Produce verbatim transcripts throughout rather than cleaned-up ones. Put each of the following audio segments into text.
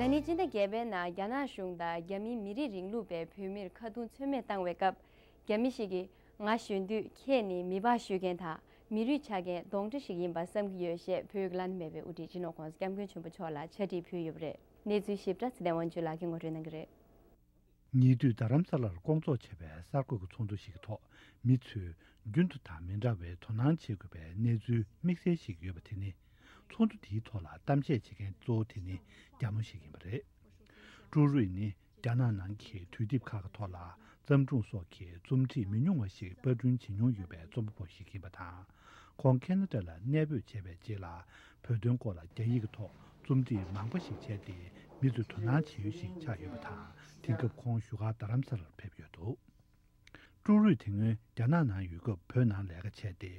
ན་ནིང་སྤྱི་ཟླ་བརྒྱད་པའི་ནང་རྒྱ་ནག་གཞུང་དང་རྒྱ་མིའི་མི་རིགས་རིང་ལུགས་པས་བོད་མིར་ཁ་རྡུང་ཚོད་མེད་བཏང་བའི་སྐབས། རྒྱ་མི་ཞིག་གིས་ང་གཞོན་དུས་ཁྱེད་ནི་མི་ཕག་གཞུ་མཁན་དང་མི་རུས་འཕྱག་མཁན་གདོན་འདྲེ་ཞིག་ཡིན་པ་བསམ་གྱི་ཡོད་ཞེས་བོད་ཀྱི་བླ་ན་མེད་པའི་དབུ་ཁྲིད་སྤྱི་ནོར་༧གོང་ས་༧སྐྱབས་མགོན་ཆེན་པོ་མཆོག་ལ་ཕྱག་བྲིས་ཕུལ་ཡོད་པ་རེད། གནས་ཚུལ་ཞིབ་ཕྲ་ཚེ་བརྟན་དབང་ཕྱུག་ལགས་ཀྱིས་ངོ་སྤྲོད་གནང་གི་རེད། ཉེ་དུས་རྡ་རམ་ས་ལར་སྐོང་ཚོགས་བྱས་པའི་གསར་འགོད་ཀྱི་ཚོགས་འདུ་ཞིག་གི་ཐོག་མི་ཚོས་རྒྱུན་དུ་དང་མི་འདྲ་བའི་དོ་སྣང་བྱེད་དགོས་པའི་གནས་ཚུལ་དམིགས་བསལ་ཞིག་ཡོད་པ་དེ་ནི། ཚོགས་འདུ་དེའི་ཐོག་ལ་གཏམ་བཤད་བྱེད་མཁན་གཙོ་བོ་དེ་ནི་རྒྱ་མོ་ཞིག་ཡིན་པ་རེད། ཀྲུའུ་རུས་ནི་རྒྱ་ནག་ནང་གི་དུས་དེབ་ཁག་གི་ཐོག་ལ་བརྩམས་སྒྲུང་སོགས་ཀྱི་རྩོམ་སྒྲིག་མི་ཉུང་བ་ཞིག་པར་སྐྲུན་བྱེད་མྱོང་ཡོད་པའི་རྩོམ་པ་པོ་ཞིག་ཡིན་པ་དང་། ཁོང་ཁེ་ན་ཌ་ལ་གནས་སྤོས་བྱས་པའི་རྗེས་ལ། བོད་དོན་སྐོར་ལ་རྒྱ་ཡིག་གི་ཐོག་རྩོམ་སྒྲིག་མང་པོ་ཞིག་བྱས་ཏེ། མི་ཚོས་དོ་སྣང་བྱེད་ཡུལ་ཞིག་ཆགས་ཡོད་པ་དང་། དེང་སྐབས་ཁོང་བཞུགས་སྒར་རྡ་རམ་ས་ལར་ཕེབས་ཡོད་འདུག་ཀྲུའུ་རུས་དེ་སྔོན་རྒྱ་ནག་ནང་ཡོད་སྐབས་བོད་ནང་ལས་ཀ་བྱས་ཏེ།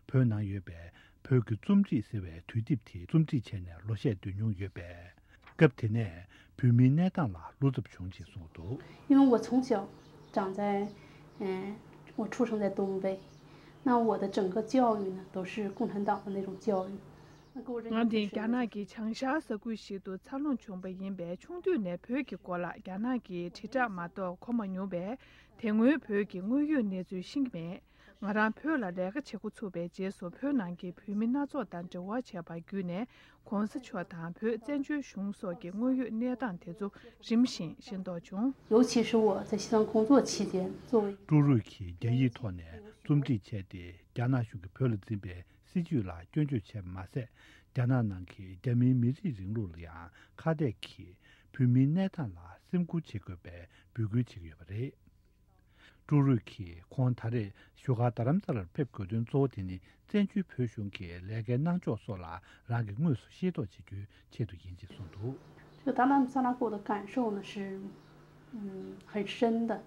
བོད་ནང་ཡོད་པའི་བོད་ཀྱི་རྩོམ་སྒྲིག་ཟེར་བའི་དུས་དེབ་དེ་རྩོམ་སྒྲིག་བྱས་ནས་ལོ་ཤས་སྡོད་མྱོང་ཡོད་པས། སྐབས་དེ་ནས་བོད་མིའི་གནས་སྟངས་ལ་བློ་འཚབ་བྱུང་ཞེས་གསུངས་འདུག 因为我从小长在，嗯，我出生在东北，那我的整个教育呢都是共产党的那种教育。 ང་འདི་རྒྱ་ནག་གི་བྱང་ཤར་ས་ཁུལ་ཞིག་ཏུ་འཚར་ལོངས་བྱུང་པ་ཡིན་པས། ཆུང་དུས་ནས་བོད་ཀྱི་སྐོར་ལ་རྒྱ་ནག་གི་དྲིལ་བསྒྲགས་མ་གཏོགས་གོ་མ་མྱོང་བས། དེ་སྔོན་བོད་ཀྱི་དངོས་ཡོད་གནས་ཚུལ་ཤེས་ཀྱི་མེད། ང་རང་བོད་ལ་ལས་ཀ་བྱེད་འགོ་ཚུགས་པའི་རྗེས་སུ། བོད་ནང་གི་བོད་མི་སྣ་ཚོགས་དང་འབྲེལ་བ་བྱས་པ་བརྒྱུད་ནས། ༸གོང་ས་མཆོག་དང་བོད་བཙན་བྱོལ་གཞུང་སོགས་ཀྱི་དངོས་ཡོད་གནས་སྟངས་དེ་ཚོ་རིམ་བཞིན་ཤེས་རྟོགས་བྱུང་། 尤其是我在西藏工作期间，作为 ཀྲུའུ་རུས་ཀྱིས་རྒྱ་ཡིག་ཐོག་ནས་རྩོམ་སྒྲིག་བྱས་ཏེ། རྒྱ་ནག་གཞུང་གིས་བོད་ལ་འཛིན་པའི་སྲིད་བྱུས་ལ་སྐྱོན་བརྗོད་བྱས་པ་མ་ཟད། རྒྱ་ནག་ནང་གི་རྒྱ་མིའི་མི་རིགས་རིང་ལུགས་ལ་ཡང་ཁ་གཏད་ཀྱིས། བོད་མིའི་གནས་སྟངས་ལ་སེམས་ཁུར་བྱེད་དགོས་པའི་འབོད་སྐུལ་བྱེད་ཀྱི་ཡོད་པ་རེད། ཀྲུའུ་རུས་ཀྱིས་ཁོང་ད་རེས་བཞུགས་སྒར་རྡ་རམ་ས་ལར་ཕེབས་དགོས་དོན་གཙོ་བོ་དེ་ནི། བཙན་བྱོལ་བོད་གཞུང་གི་ལས་ཀའི་གནང་ཕྱོགས་སོགས་ལ་རང་གིས་དངོས་སུ་ཤེས་རྟོགས་བྱེད་རྒྱུའི་ཆེད་དུ་ཡིན་ཅེས་གསུངས་འདུག 这个达赖喇嘛萨拉给我的感受呢是，嗯，很深的。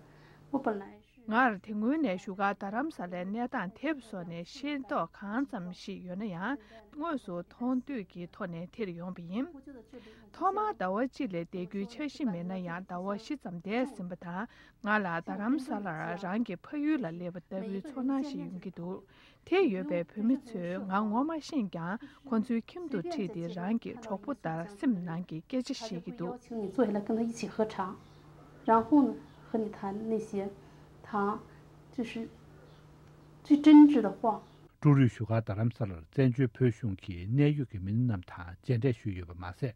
我本来是 ངར་དེ་སྔོན་ནས་བཞུགས་སྒར་རྡ་རམ་ས་ལའི་གནས་སྟངས་དེབ་སོགས་ནས་ཤེས་རྟོགས་གང་ཙམ་ཞིག་ཡོད་ན་ཡང་། དངོས་སུ་མཐོང་ཐོས་ཀྱི་ཐོག་ནས་དེར་ཡོང་པ་ཡིན། ཐོག་མར་ཟླ་བ་གཅིག་ལས་བསྡད་རྒྱུའི་འཆར་གཞི་མེད་ན་ཡང་། ཟླ་བ་བཞི་ཙམ་བསྡད་ཟིན་པ་དང་། ང་ལ་རྡ་རམ་ས་ལར་རང་གི་ཕ་ཡུལ་ལ་སླེབས་པ་ལྟ་བུའི་ཚོར་སྣང་ཞིག་ཡོང་གི་འདུག་དེ་ཡོད་པའི་བོད་མི་ཚོས་ང་ངོ་མ་ཤེས་ཀྱང་། ཁོ་ཚོའི་ཁྱིམ་དུ་ཁྲིད་དེ་རང་གི་གྲོགས་པོ་ལྟར་སེམས་ནང་གི་སྐད་ཆ་བཤད་ཀྱི་འདུག 邀请你坐下来跟他一起喝茶，然后呢，和你谈那些他就是最真挚的话。 ཀྲུའུ་རུས་བཞུགས་སྒར་རྡ་རམ་ས་ལར་བཙན་བྱོལ་བོད་གཞུང་གི་གནད་ཡོད་ཀྱི་མི་སྣ་རྣམས་དང་མཇལ་འཕྲད་ཞུས་ཡོད་པ་མ་ཟད།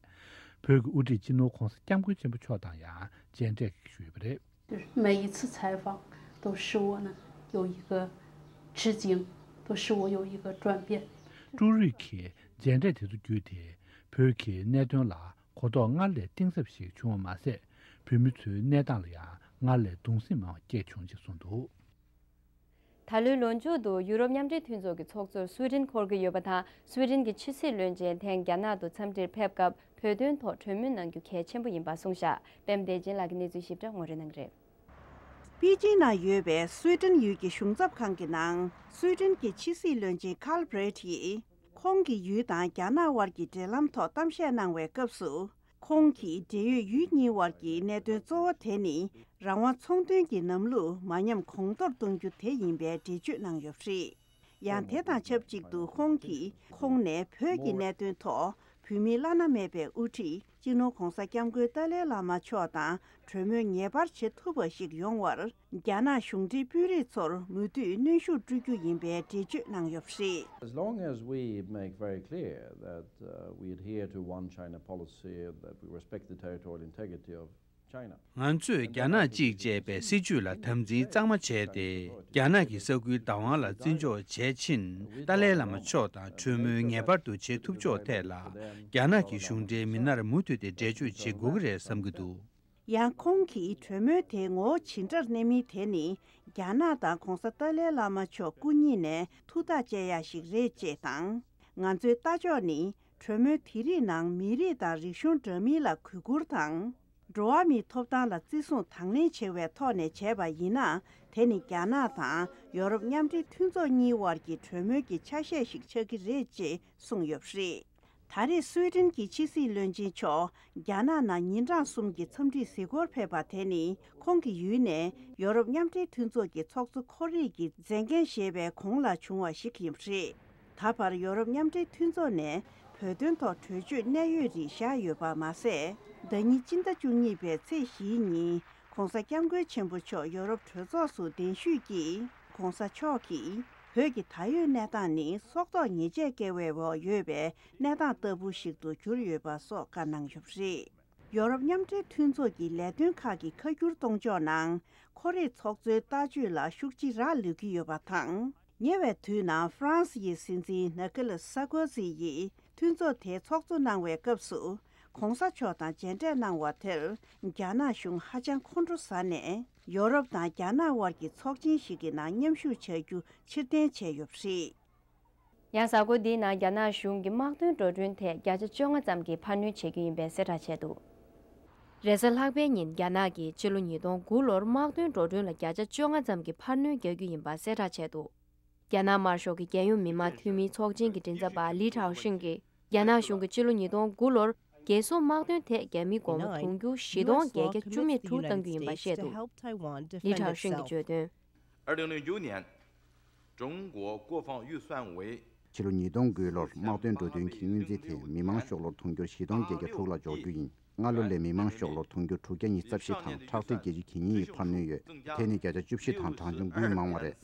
བོད་ཀྱི་དབུ་ཁྲིད་སྤྱི་ནོར་༸གོང་ས་༸སྐྱབས་མགོན་ཆེན་པོ་མཆོག་དང་ཡང་མཇལ་འཕྲད་ཞུས་ཡོད་པ་རེད། 就是每一次采访都使我呢有一个吃惊，都使我有一个转变。 ཀྲུའུ་རུས་ཀྱིས་མཇལ་འཕྲད་དེ་ཚོ་བརྒྱུད་དེ། བོད་ཀྱི་གནད་དོན་ལ་གོ་རྟོགས་སྔར་ལས་གཏིང་ཟབ་ཞིག་བྱུང་བ་མ་ཟད། བོད་མི་ཚོའི་གནས་སྟངས་ལ་ཡང་སྔར་ལས་གདུང་སེམས་མང་བ་སྐྱེས་བྱུང་ཞེས་གསུངས་འདུག་ད་ལོའི་ལོ་མཇུག་ཏུ་ཡུ་རོབ་མཉམ་འབྲེལ་མཐུན་ཚོགས་ཀྱི་ཚོགས་གཙོར་སུའེ་ཏེན་འཁོར་གྱི་ཡོད་པ་དང་། སུའེ་ཏེན་གྱི་ཕྱི་སྲིད་བློན་ཆེན་ཐེངས་རྒྱ་ནག་ཏུ་འཚམས་འདྲིར་ཕེབས་སྐབས། བོད་དོན་ཐོག་གྲོས་མོལ་གནང་རྒྱུ་གལ་ཆེན་པོ་ཡིན་པ་གསུངས་བཞག་པད་མ་བདེ་ཆེན་ལགས་ཀྱིས་གནས་ཚུལ་ཞིབ་ཕྲ་ངོ་སྤྲོད་གནང་གི་རེད། པེ་ཅིང་ན་ཡོད་པའི་སུའེ་ཏེན་ཡུལ་གྱི་གཞུང་ཚབ་ཁང་གི་ནང་། སུའེ་ཏེན་གྱི་ཕྱི་སྲིད་བློན་ཆེན་ཁཱལ་བྷི་རེད་ཡིས། ཁོང་གི་ཡུལ་དང་རྒྱ་ནག་དབར་གྱི་འབྲེལ་ལམ་ཐོག་གཏམ་བཤད་གནང་བའི་སྐབས་སུ། ཁོང་གིས་འབྲེལ་ཡོད་ཡུལ་གཉིས་དབར་གྱི་གནད་དོན་གཙོ་བོ་དེ་ནི། རང་དབང་ཚོང་དོན་གྱི་ལམ་ལུགས་མ་ཉམས་གོང་མཐོར་གཏོང་རྒྱུ་དེ་ཡིན་པའི་འགྲེལ་བརྗོད་གནང་ཡོད་པ་རེད། ཡང་དེ་དང་ཆབས་ཅིག་ཏུ་ཁོང་གིས། ཁོང་ནས་བོད་ཀྱི་གནད་དོན་ཐོག་བོད་མིའི་བླ་ན་མེད་པའི་དབུ་ཁྲིད་སྤྱི་ནོར་༸གོང་ས་༸སྐྱབས་མགོན་ཏཱ་ལའི་བླ་མ་མཆོག་དང་གྲོས་མོལ་ངེས་པར་བྱེད་ཐུབ་པ་ཞིག་ཡོང་བར། རྒྱ་ནག་གཞུང་འབྲེལ་དཔོན་རིགས་ཚོར་མུ་མཐུད་གནོན་ཤུགས་སྤྲོད་རྒྱུ་ཡིན་པའི་འགྲེལ་བརྗོད་གནང་ཡོད་པ་རེད། As long as we make very clear that, uh, we adhere to one China policy, that we respect the territorial integrity of China. ང་ཚོས་རྒྱ་ནག་གཅིག་ཅེས་པའི་སྲིད་ཇུས་ལ་དམ་འཛིན་གཙང་མ་བྱས་ཏེ། རྒྱ་ནག་གི་ས་ཁུལ་བདག་དབང་ལ་བརྩི་འཇོག་བྱས་ཕྱིན། ཏཱ་ལའི་བླ་མ་མཆོག་དང་གྲོས་མོལ་ངེས་པར་དུ་བྱེད་ཐུབ་ཕྱོགས་ཐད་ལ། རྒྱ་ནག་གི་གཞུང་འབྲེལ་མི་སྣར་མུ་མཐུད་དེ་འགྲེལ་བརྗོད་བྱེད་དགོས་ཀྱི་རེད་བསམ་གྱི་འདུག་ཡང་ཁོང་གིས་གྲོས་མོལ་དེ་ངོ་བོ་ཇི་འདྲར་གནས་མིན་དེ་ནི། རྒྱ་ནག་དང་༸གོང་ས་ཏཱ་ལའི་བླ་མ་མཆོག་སྐུ་ཉིད་ནས་ཐུགས་ཐག་བཅད་ཡ་ཞིག་རེད་ཅེས་དང་། ང་ཚོའི་ལྟ་ཕྱོགས་ནི། གྲོས་མོལ་དེ་རིགས་ནང་མི་རིགས་དང་རིག་གཞུང་འདྲ་མིན་ལ་གུས་བཀུར་དང་། འགྲོ་བ་མིའི་ཐོབ་ཐང་ལ་བརྩི་སྲུང་དང་ལེན་བྱེད་པའི་ཐོག་ནས་བྱས་པ་ཡིན་ན། དེ་ནི་རྒྱ་ནག་དང་ཡོ་རོབ་མཉམ་འབྲེལ་མཐུན་ཚོགས་གཉིས་དབར་གྱི་གྲོས་མོལ་གྱི་ཆ་ཤས་ཤིག་ཆགས་ཀྱི་རེད་ཅེས་གསུངས་ཡོད་པ་རེད། ད་རེས་སུའེ་ཏེན་གྱི་ཕྱི་སྲིད་བློན་ཆེན་མཆོག་རྒྱ་ནག་ནང་ཉིན་གྲངས་གསུམ་གྱི་འཚམས་འདྲིར་གཟིགས་སྐོར་ཕེབས་པ་དེ་ནི། ཁོང་གི་ཡུལ་ནས་ཡོ་རོབ་མཉམ་འབྲེལ་མཐུན་ཚོགས་ཀྱི་ཚོགས་གཙོ་ཁོ་རེ་གི་མཛད་འགན་བཞེས་པའི་གོང་ལ་བྱུང་བ་ཞིག་ཡིན་པ་རེད། ད་བར་ཡོ་རོབ་མཉམ་འབྲེལ་མཐུན་ཚོགས་ནས་བོད་དོན་ཐོག་གྲོས་ཆོད་གནད་ཡོད་རིགས་བཞག་ཡོད་པ་མ་ཟད། ཟླ་ཉིན་སྤྱི་ཟླ་བཅུ་གཉིས་པའི་ཚེས་བཞིའི་ཉིན་༧གོང་ས་༧སྐྱབས་མགོན་ཆེན་པོ་མཆོག་ཡོ་རོབ་གྲོས་ཚོགས་སུ་གདན་ཞུས་ཀྱིས། ༧གོང་ས་མཆོག་གིས་བོད་ཀྱི་ད་ཡོད་གནས་སྟངས་ནི་སྲོག་ཐོག་ཉེས་ཆད་བཀལ་བའི་འོག་ཡོད་པའི་གནས་སྟངས་ལྟ་བུ་ཞིག་ཏུ་གྱུར་ཡོད་པ་སོགས་བཀའ་གནང་ཡོད་པ་རེད། ཡོ་རོབ་མཉམ་འབྲེལ་མཐུན་ཚོགས་ཀྱི་ལས་དོན་ཁག་གི་ཁ་བསྒྱུར་གཏོང་ཕྱོགས་ནང་། ཁོ་རེས་ཚོགས་གཙོའི་ལྟ་སྤྱོད་ལ་ཤུགས་ཆེ་རག་ལུས་ཀྱི་ཡོད་པ་དང་། ཉེ་བའི་དུས་ནང་ཧྥ་རན་སི་ཡི་སྲིད་འཛིན་ནི་ཀོ་ལ་སར་ཀོ་ཟི་ཡིས་མཐུན་ཚོགས་དེའི་ཚོགས་གཙོ་གནང་བའི་སྐབས་སུ། ༧གོང་ས་མཆོག་དང་མཇལ་འཕྲད་གནང་བ་དེར། རྒྱ་ནག་གཞུང་ཧ་ཅང་ཁོང་ཁྲོ་ཟ་ནས། ཡོ་རོབ་དང་རྒྱ་ནག་དབར་གྱི་ཚོགས་ཆེན་ཞིག་གི་ནང་མཉམ་ཞུགས་བྱ་རྒྱུ་ཕྱིར་འཐེན་བྱས་ཡོད་པ་རེད། ཡང་གཟའ་འཁོར་འདིའི་ནང་རྒྱ་ནག་གཞུང་གིས་དམག་དོན་འགྲོ་གྲོན་ཐད་བརྒྱ་ཆ་བཅོ་ལྔ་ཙམ་གྱི་འཕར་སྣོན་བྱེད་རྒྱུ་ཡིན་པའི་གསལ་བསྒྲགས་བྱས་འདུག་རེས་གཟའ་ལྷག་པའི་ཉིན་རྒྱ་ནག་གིས་ཕྱི་ལོ་ཉིས་སྟོང་དགུ་ལོར་དམག་དོན་འགྲོ་གྲོན་ལ་བརྒྱ་ཆ་བཅོ་ལྔ་ཙམ་གྱི་འཕར་སྣོན་རྒྱག་རྒྱུ་ཡིན་པ་གསལ་བསྒྲགས་བྱས་འདུག་རྒྱ་ནག་དམར་ཤོག་གི་རྒྱལ་ཡོངས་མི་དམངས་འཐུས་མིའི་ཚོགས་ཆེན་གྱི་མགྲིན་ཚབ་པ་ལི་ཁྲའོ་ཤིང་གིས། རྒྱ་ནག་གཞུང་གིས་ཕྱི་ལོ་ཉིས་སྟོང་དགུ་ལོར་རྒྱལ་སྲུང་དམག་དོན་ཐད་རྒྱ་མིའི་སྒོར་མོ་དུང་ཕྱུར་བཞི་སྟོང་བརྒྱད་བརྒྱ་བཅུ་མེད་དྲུག་གཏང་རྒྱུ་ཡིན་པ་བཤད་འདུག་ལི་ཁྲའོ་ཤིང་གིས་བརྗོད་དོན། 二零零九年，中国国防预算为 ཕྱི་ལོ་ཉིས་སྟོང་དགུ་ལོར་དམག་དོན་འགྲོ་གྲོན་གྱི་སྔོན་རྩིས་དེ་མི་མང་ཤོག་ལོར་དུང་ཕྱུར་བཞི་སྟོང་བརྒྱད་བརྒྱ་དྲུག་ལ་འཇོག་རྒྱུ་ཡིན། སྔ་ལོ་ལས་མི་མང་ཤོག་ལོར་དུང་ཕྱུར་དྲུག་བརྒྱ་ཉི་ཤུ་རྩ་བཞི་དང་ཁྲག་ཁྲིག་བརྒྱད་ཅུ་གྱ་གཉིས་ཡི་འཕར་སྣོན་ཡོད། དེ་ནི་བརྒྱ་ཆ་བཅུ་བཞི་དང་གྲངས་ཆུང་དགུས་མང་བ་རེད།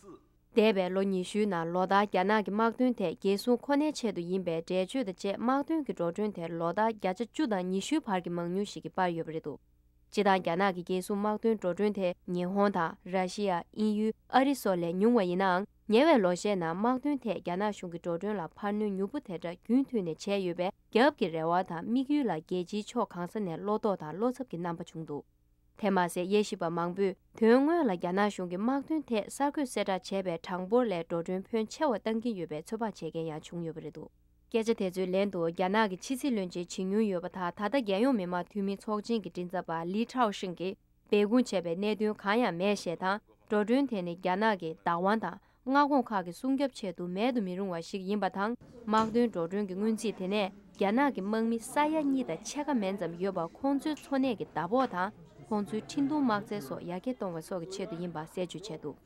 འདས་པའི་ལོ་ཉི་ཤུའི་ནང་ལོ་ལྟར་རྒྱ་ནག་གི་དམག་དོན་ཐད་རྒྱལ་སྲུང་ཁོ་ནའི་ཆེད་དུ་ཡིན་པའི་འགྲེལ་བརྗོད་དང་བཅས་དམག་དོན་གྱི་འགྲོ་གྲོན་དེར་ལོ་ལྟར་བརྒྱ་ཆ་བཅུ་དང་ཉི་ཤུའི་བར་གྱི་མང་ཉུང་ཞིག་གིས་སྤར་ཡོད་པ་རེད་འདུག་སྤྱིར་བཏང་རྒྱ་ནག་གི་རྒྱལ་སྲུང་དམག་དོན་འགྲོ་གྲོན་དེ་ཉི་ཧོང་དང་ར་ཤི་ཡ། དབྱིན་ཡུལ། ཨ་རི་སོགས་ལས་ཉུང་བ་ཡིན་ནའང་ཉེ་བའི་ལོ་ཤས་ནང་དམག་དོན་ཐད་རྒྱ་ནག་གཞུང་གི་འགྲོ་གྲོན་ལ་འཕར་སྣོན་མྱུར་པོ་དེ་འདྲ་རྒྱུན་མཐུད་ནས་བྱས་ཡོད་པས་རྒྱལ་ཁབ་ཀྱི་རེ་བ་དང་དམིགས་ཡུལ་ལ་རྒྱལ་སྤྱིའི་ཕྱོགས་གང་ས་ནས་བློ་དོགས་དང་བློ་འཚབ་ཀྱི་རྣམ་པ་བྱུང་འདུག་དེ་མ་ཟད་དབྱེ་ཞིབ་པ་མང་པོས་དོན་དངོས་ལ་རྒྱ་ནག་གཞུང་གིས་དམག་དོན་ཐད་གསར་འགོད་གསལ་བསྒྲགས་བྱས་པའི་གྲངས་འབོར་ལས་འགྲོ་གྲོན་ཕོན་ཆེ་བ་གཏང་གི་ཡོད་པའི་ཚོད་དཔག་བྱེད་མཁན་ཡང་བྱུང་ཡོད་པ་རེད་འདུག་སྐད་ཆ་དེ་ཚོའི་ལན་དུ་རྒྱ་ནག་གི་ཕྱི་སྲིད་བློན་ཆེན་ཇི་ཡུན་ཡོད་པ་དང་ད་ལྟ་རྒྱལ་ཡོངས་མི་དམངས་འཐུས་མིའི་ཚོགས་ཆེན་གྱི་མགྲིན་ཚབ་པ་ལི་ཁྲའོ་ཤིང་གིས་སྦས་སྐུང་བྱས་པའི་གནད་དོན་གང་ཡང་མེད་ཞེས་དང་། འགྲོ་གྲོན་དེ་ནི་རྒྱ་ནག་གི་བདག་དབང་དང་མངའ་ཁོངས་ཁག་གི་སྲུང་སྐྱོབ་ཆེད་དུ་མེད་དུ་མི་རུང་བ་ཞིག་ཡིན་པ་དང་། དམག་དོན་འགྲོ་གྲོན་གྱི་སྔོན་རྩིས་དེ་ནས་རྒྱ་ནག་གི་དམག་མི་ས་ཡ་གཉིས་དང་ཕྱེད་ཀ་མན་ཙམ་ཡོད་པ་ཁོང་ཚོའི་འཚོ་གནས་ཀྱི་ཟླ་ཕོགས་དང་ཁོང་ཚོའི་འཕྲིན་གཏོང་དམག་རྩལ་སོགས་ཡར་རྒྱས་གཏོང་བ་སོགས་ཀྱི་ཆེད་དུ་ཡིན་པ་གསལ་བརྗོད་བྱས་འདུག་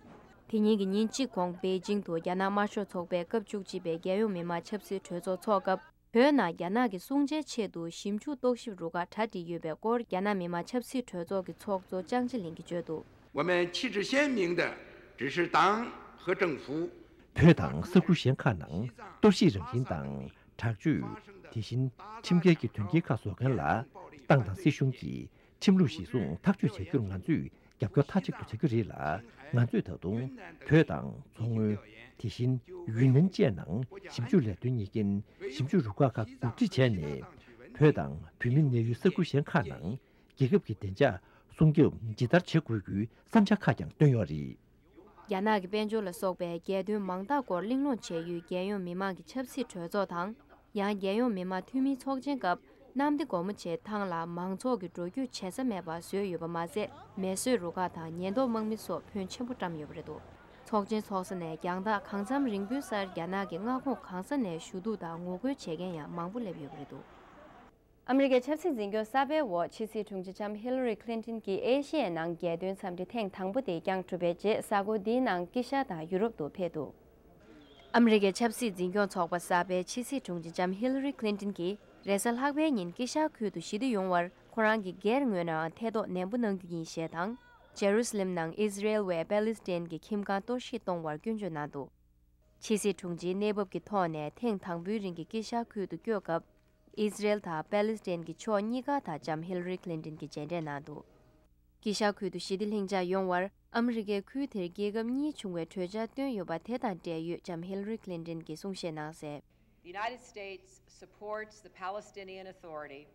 དེ་ཉིན་གྱི་ཉིན་གཅིག་གོང་པེ་ཅིང་དུ་རྒྱ་ནག་དམར་ཤོག་ཚོགས་པའི་སྐབས་བཅུ་གཅིག་པའི་རྒྱལ་ཡོངས་མི་དམངས་ཆབ་སྲིད་གྲོས་ཚོགས་འཚོགས་སྐབས། བོད་ནང་རྒྱ་ནག་གི་སྲུང་བྱའི་ཆེད་དུ་ཞིབ་འཇུག་རྟོག་ཞིབ་རུ་ཁག་གྲ་སྒྲིག་ཡོད་པའི་སྐོར་རྒྱ་ནག་མི་དམངས་ཆབ་སྲིད་གྲོས་ཚོགས་ཀྱི་ཚོགས་གཙོ་ཅང་ཅི་ལིན་གྱིས་བརྗོད་འདུག 我们旗帜鲜明地支持党和政府 བོད་དང་ས་ཁུལ་གཞན་ཁག་ནང་གཏོར་བཤིག་རང་བཞིན་དང་དྲག་སྤྱོད། དེ་བཞིན་ཁྲིམས་འགལ་གྱི་དོན་རྐྱེན་ཁག་བཟོ་མཁན་ལ་ཏང་དང་སྲིད་གཞུང་གིས་ཁྲིམས་ལུགས་གཞིར་བཟུང་ཐག་གཅོད་བྱ་རྒྱུར་ང་ཚོས་རྒྱབ་སྐྱོར་མཐའ་གཅིག་ཏུ་བྱ་རྒྱུ་རེད་ལ། ང་ཚོས་ད་དུང་བོད་དང་མཚོ་སྔོན། དེ་བཞིན་ཡུན་ནན་བཅས་ནང་ཞིབ་འཇུག་ལས་དོན་གཉེར་མཁན་ཞིབ་འཇུག་རུ་ཁག་ཁག་གོ་སྒྲིག་བྱས་ནས། བོད་དང་བོད་མི་གནས་ཡུལ་ས་ཁུལ་གཞན་ཁག་ནང་རྒྱལ་ཁབ་ཀྱི་བདེ་འཇགས་སྲུང་སྐྱོབ་ཇི་ལྟར་བྱེད་དགོས་རྒྱུའི་བསམ་འཆར་ཁག་ཀྱང་བཏོན་ཡོད་རེད། རྒྱ་ནག་གི་དཔལ་འབྱོར་ལ་སོགས་པའི་རྒྱལ་དོན་མང་དག་སྐོར་གླེང་སློང་བྱས་ཡུལ་རྒྱལ་ཡོངས་མི་དམངས་ཀྱི་ཆབ་སྲིད་གྲོས་ཚོགས་དང་། ཡང་རྒྱལ་ཡོངས་མི་དམངས་འཐུས་མིའི་ཚོགས་ཆེན་སྐབས་གནམ་བདེ་སྒོ་མོ་ཆེའི་ཐང་ལ་མང་ཚོགས་ཀྱི་འགྲོ་སྐྱོད་བྱེད་ས་མེད་པ་བཟོས་ཡོད་པ་མ་ཟད། མེ་གསོད་རུ་ཁག་དང་ཉེན་རྟོག་དམག་མི་སོགས་ཕོན་ཆེན་པོ་བཀྲམ་ཡོད་པ་རེད་འདུག་ཚོགས་ཆེན་ཚོགས་ས་ནས་རྒྱང་ཐག་གང་འཚམ་རིང་པོའི་སར་རྒྱ་ནག་གི་མངའ་ཁོངས་གང་ས་ནས་ཞུ་གཏུག་དང་ངོ་རྒོལ་བྱེད་མཁན་ཡང་མང་པོ་སླེབས་ཡོད་པ་རེད་འདུག་ཨ་མི་རི་ཀའི་ཆབ་སྲིད་འཛིན་སྐྱོང་གསར་པའི་འོག་ཕྱི་སྲིད་དྲུང་ཆེ་ལྕམ་ཧི་ལ་རི་ཁི་ལིན་ཏིན་གྱིས་ཨེ་ཤི་ཡའི་ནང་རྒྱལ་དོན་འཚམས་འདྲི་ཐེངས་དང་པོ་དེ་བསྐྱངས་གྲུབ་པའི་རྗེས་གཟའ་འཁོར་འདིའི་ནང་དཀྱིལ་ཤར་དང་ཡུ་རོབ་ཏུ་ཕེབས་འདུག་ཨ་མི་རི་ཀའི་ཆབ་སྲིད་འཛིན་སྐྱོང་ཚོགས་པ་གསར་པའི་ཕྱི་སྲིད་དྲུང་ཆེ་ལྕམ་ཧི་ལ་རི་ཁི་ལིན་ཏིན་གྱིས་རེས་གཟའ་ལྷག་པའི་ཉིན་དཀྱིལ་ཤར་ཁུལ་དུ་ཞི་བདེ་ཡོང་བར་ཁོ་རང་གིས་སྒེར་ངོས་ནའང་ཐེ་གཏོགས་ནན་པོ་གནང་རྒྱུ་ཡིན་ཞེས་དང་། ཇེ་རུ་སི་ལེམ་ནང་ཨིས་ར་ཨེལ་བས་པེ་ལི་སི་ཐན་གྱི་ཁྱིམ་ཁང་གཏོར་བཤིག་གཏོང་བར་སྐྱོན་བརྗོད་གནང་འདུག་ཕྱི་སྲིད་དྲུང་ཆེའི་གནས་བབ་ཀྱི་ཐོག་ནས་ཐེངས་དང་པོའི་རིང་གི་དཀྱིལ་ཤར་ཁུལ་དུ་བསྐྱོད་སྐབས། ཨིས་ར་ཨེལ་དང་པེ་ལི་སི་ཐན་གྱི་ཕྱོགས་གཉིས་ཀ་དང་ལྕམ་ཧི་ལ་རི་ཁི་ལིན་ཏིན་གྱིས་མཇལ་འཕྲད་གནང་འདུག་དཀྱིལ་ཤར་ཁུལ་དུ་ཞི་བདེ་ལྷིང་འཇགས་ཡོང་བར་ཨ་མི་རི་ཀས་ཁུལ་དེར་རྒྱལ་ཁབ་གཉིས་བྱུང་བའི་གྲོས་འཆར་བཏོན་ཡོད་པ་དེ་དང་འབྲེལ་ཡོད་ལྕམ་ཧི་ལ་རི་ཁི་ལིན་ཏིན་གྱིས་གསུང་བཤད་གནང་གསལ། The United States supports the Palestinian Authority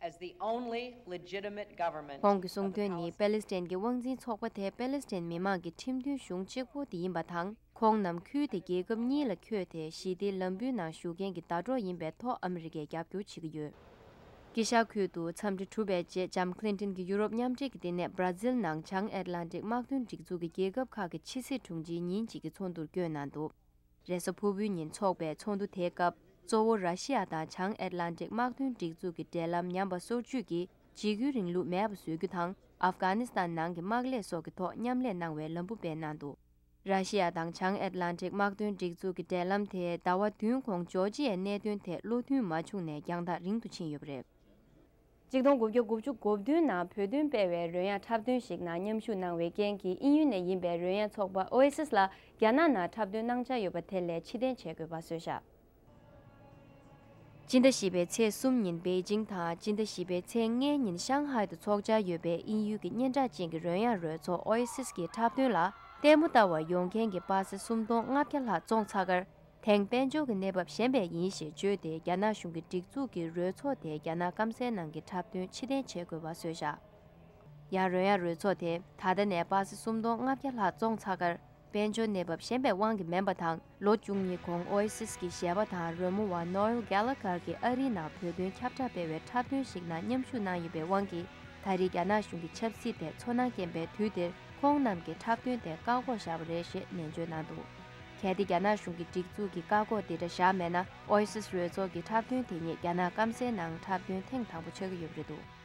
as the only legitimate government. ཁོང་གི་གསུང་དོན་ནི་པེ་ལི་སི་ཐན་གྱི་དབང་འཛིན་ཚོགས་པ་དེ་པེ་ལི་སི་ཐན་མི་དམངས་ཀྱི་ཁྲིམས་མཐུན་གཞུང་གཅིག་པུ་དེ་ཡིན་པ་དང་། ཁོང་རྣམས་ཁུལ་དེ་རྒྱལ་ཁབ་གཉིས་ལ་འཁོད་དེ་ཞི་བདེའི་ལམ་བུའི་ནང་ཞུགས་མཁན་གྱི་ཟླ་གྲོགས་ཡིན་པའི་ཐོག་ཨ་མི་རི་ཀས་རྒྱབ་སྐྱོར་བྱེད་ཀྱི་ཡོད། དཀྱིལ་ཤར་ཁུལ་དུ་འཚམས་འདྲི་གྲུབ་པའི་རྗེས་ལྕམ་ཁི་ལིན་ཏིན་གྱིས་ཡུ་རོབ་མཉམ་འབྲེལ་གྱི་ལྟེ་གནས་སྦྲ་ཛིལ་ནང་བྱང་ཨེཊ་ལན་ཏིག་དམག་དོན་སྒྲིག་འཛུགས་ཀྱི་རྒྱལ་ཁབ་ཁག་གི་ཕྱི་སྲིད་དྲུང་ཆེའི་ཉིན་གཅིག་གི་ཚོགས་འདུར་བསྐྱོད་གནང་འདུག་རེས་གཟའ་ཕུར་བུའི་ཉིན་འཚོགས་པའི་ཚོགས་འདུ་དེའི་སྐབས་གཙོ་བོ་ར་ཤི་ཡ་དང་བྱང་ཨེཊ་ལན་ཏིག་དམག་དོན་སྒྲིག་འཛུགས་ཀྱི་འབྲེལ་ལམ་ཉམས་པ་སོར་ཆུད་ཀྱིས་འཇིགས་སྐུལ་རིང་ལུགས་མེད་པ་བཟོ་རྒྱུ་དང་ཨབ་གྷ་ནི་སི་ཐན་ནང་གི་དམག་ལས་སོགས་ཀྱི་ཐོག་མཉམ་ལས་གནང་བའི་ལམ་བུ་སྤེལ་གནང་འདུག་ར་ཤི་ཡ་དང་བྱང་ཨེཊ་ལན་ཏིག་དམག་དོན་སྒྲིག་འཛུགས་ཀྱི་འབྲེལ་ལམ་དེ་ཟླ་བ་བདུན་གོང་ཇོར་ཇི་ཡའི་གནད་དོན་ཐད་བློ་མཐུན་མ་བྱུང་ནས་རྒྱང་ཐག་རིང་དུ་ཕྱིན་ཡོད་པ་རེད། གཅིག་སྟོང་དགུ་བརྒྱ་དགུ་བཅུ་གོ་བདུན་ནང་བོད་དོན་སྤེལ་བའི་རོལ་དབྱངས་འཁྲབ་སྟོན་ཞིག་ནང་མཉམ་ཞུགས་གནང་བའི་རྐྱེན་གྱིས་དབྱིན་ཡུལ་ནས་ཡིན་པའི་རོལ་དབྱངས་ཚོགས་པ་ཨོ་ཨེ་སིས་ལ་རྒྱ་ནག་ནང་འཁྲབ་སྟོན་གནང་འཆར་ཡོད་པ་དེ་ལས་ཕྱིར་འཐེན་བྱེད་དགོས་པ་བཟོས་བཞག་སྤྱི་ཟླ་བཞི་པའི་ཚེས་གསུམ་ཉིན་པེ་ཅིང་དང་སྤྱི་ཟླ་བཞི་པའི་ཚེས་ལྔའི་ཉིན་ཤང་ཧའེ་དུ་འཚོགས་འཆར་ཡོད་པའི་དབྱིན་ཡུལ་གྱི་སྙན་གྲགས་ཅན་གྱི་རོལ་དབྱངས་རོལ་ཚོགས་ཨོ་ཨེ་སིས་ཀྱི་འཁྲབ་སྟོན་ལ་ལྟད་མོ་ལྟ་བར་ཡོང་མཁན་གྱི་པ་སེ་སུམ་སྟོང་ལྔ་བརྒྱ་ལྷག་བཙོང་ཚར་ཁར། དེང་དཔལ་འབྱོར་གྱི་གནས་བབ་ཞན་པ་ཡིན་ཞེས་བརྗོད་དེ། རྒྱ་ནག་གཞུང་གི་སྒྲིག་འཛུགས་ཀྱིས་རོལ་ཚོགས་དེ་རྒྱ་ནག་སྐམ་སའི་ནང་གི་འཁྲབ་སྟོན་ཕྱིར་འཐེན་བྱེད་དགོས་པ་བཟོས་བཞག་ཡང་རོལ་དབྱངས་རོལ་ཚོགས་དེ་ད་ལྟ་ནས་པ་སེ་སུམ་སྟོང་ལྔ་བརྒྱ་ལྷག་བཙོང་ཚར་ཁར། དཔལ་འབྱོར་གནས་བབ་ཞན་པའི་དབང་གིས་མིན་པ་དང་། ལོ་བཅུ་གཉིས་གོང་ཨོ་ཨེ་སིས་ཀྱི་གཞས་པ་དང་རོལ་མོ་བ་ནོ་ཨེལ་གྷ་ལ་གྷར་གྱིས་ཨ་རིའི་ནང་བོད་དོན་ཁྱབ་བསྒྲགས་སྤེལ་བའི་འཁྲབ་སྟོན་ཞིག་ནང་མཉམ་ཞུགས་གནང་ཡོད་པའི་དབང་གིས། ད་རེས་རྒྱ་ནག་གཞུང་གི་ཆབ་སྲིད་དེ་ཚོར་སྣང་སྐྱེན་པའི་དུས་འདིར། ཁོང་རྣམས་ཀྱི་འཁྲབ་སྟོན་དེ་བཀག་འགོག་བཞག་པ་རེད་ཞེས་ནན་བརྗོད་གནང་འདུག་གལ་ཏེ་རྒྱ་ནག་གཞུང་གི་སྒྲིག་འཛུགས་ཀྱིས་བཀག་འགོག་དེ་འདྲ་བཞག་མེད་ན། ཨོ་ཨེ་སིས་རོལ་ཚོགས་ཀྱི་འཁྲབ་སྟོན་དེ་ཉིད་རྒྱ་ནག་སྐམ་སའི་ནང་འཁྲབ་སྟོན་ཐེངས་དང་པོ་ཆགས་ཀྱི་ཡོད་པ་རེད་འདུག